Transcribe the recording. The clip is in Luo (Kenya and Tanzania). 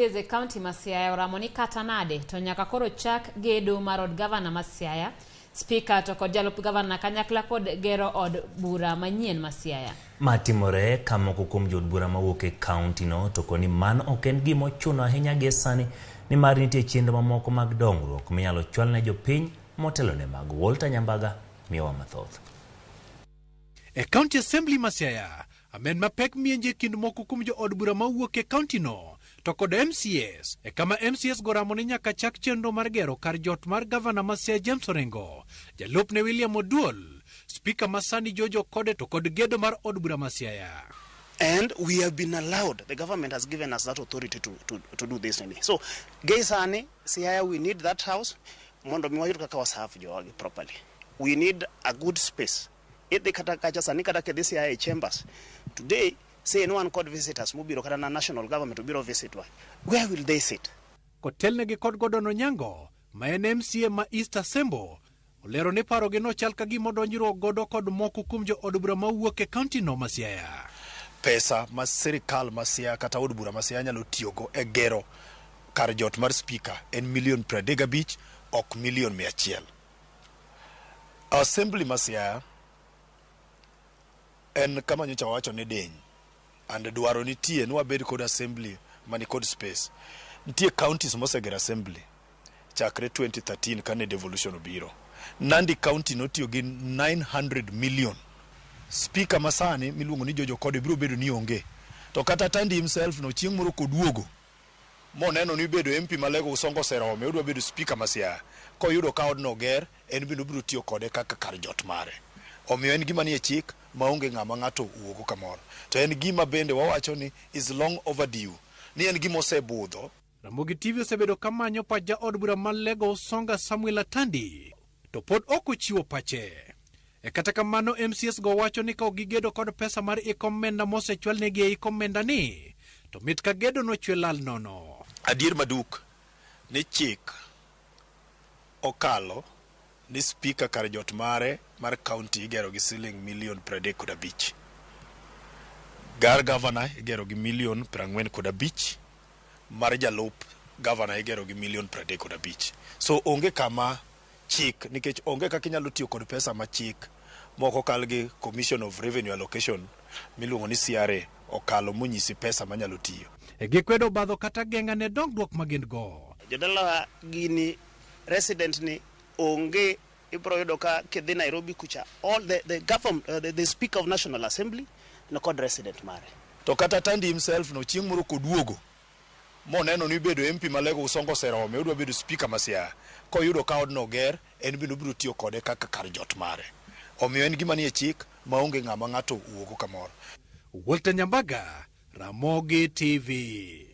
E kaunti ma Siaya oramo ni kata nade to nyaka koro chak gedo mar od gavana ma Siaya, spika to kod jalup gavana kanyakla kod gero od bura manyien ma Siaya. Ma timore ka moko kuom jood bura mawuok e kaunti no to koni mano ok en gima ochuno ahinya gie sani nimar nitie chenro mamoko mag dongruok minyalo chwal ne jopiny motelo ne mago. Walter Nyambaga miyowa mathoth. E County Assembly ma Siaya, amen mapek mienje kind moko kuom jood bura mawuok e kaunti no to kod MCAs e kama MCAs go ramo ni nyaka chak chenro mar gero kar jot mar gavana ma Siaya James Orengo, jalupne William Oduol, spika ma sani George Okode to kod gedo mar od bura ma Siaya. And we have been allowed, the government has given us that authority to do this. So, gie sani, Siaya, we need that house, mondo mi wayud kaka waserve jogi properly. We need a good space. Idhi kata kacha sani kata kidhi Siaya e chambers. Today, say no one kod visitors mobiro kata na national government obiro visit wa. Where will they sit? Kotelnegi kod Gordon Onyango ma en MCA ma East Asembo olero ni parogi no chal ka gima odonjruok godo kod moko kuom jood bura mawuok e kaunti no ma Siaya. Pesa ma sirikal ma Siaya kata od bura ma Siaya nyalo tiyogo e gero kar jot mar spika en milion 35, ok milion 100. Assembly ma Siaya en kama nyocha wawacho ni diny and dwaro nitie ni wabed kod assembly mani kod space. Nitie counties mosegero assembly chakre 2013 kane devolution obiro. Nandi County notiyo gi 900 million. Speaker masani miluongo ni George Okode biro bedo ni onge. To kata Tandi himself no chieng' moro koduogo moneno ni bedo MP Malego Usongo oserome, odwa bedo speaker ma Siaya. Koyudo ka odno oger, en bende obiro tiyo kode kaka kar jot mare. Omiyo en gima nie chik maonge ng'ama ng'ato wuogo kamoro. To en gima bende wawacho ni is long overdue. Ni en gima osebudho. Ramogi TV osebedo ka manyo pach jaod bura ma Lego Usonga Samuel Atandi to pod ok ochiwo pache. E kata kamano MCAs go wacho ni ka ok gigedo kod pesa mar iko omenda mosechwalnegi e iko omenda ni to mit ka gedo nochwe lal nono. Adier maduk ni chik okalo ni speaker kar jot mare mar county igero gi siling milion 35. Gar governor igero gi milion 45, mar jalup governor igero gi milion 35. So onge kama chik nikech onge kaka inyalo tiyo kod pesa ma chik mok okal gi Commission of Revenue Allocation miluongo ni CRA okalo monyisi pesa manyalo tiyo. E gikwedo obadho kata geng'a ne dongruok ma gin go. Jodalawa gini resident ni onge ibro yudo ka kidhi Nairobi kucha all the government, the speaker of National Assembly no kod resident mare. To kata Tandi himself no chieng' moro koduogo moneno ni bedo MP Malego Usongo oserome, odwa bedo speaker ma Siaya. Koyudo ka odno oger, en bende obiro tiyo kode kaka kar jot mare. Omiyo en gima nie chik maonge ng'ama ng'ato wuogo kamoro. Walter Nyambaga, Ramogi TV.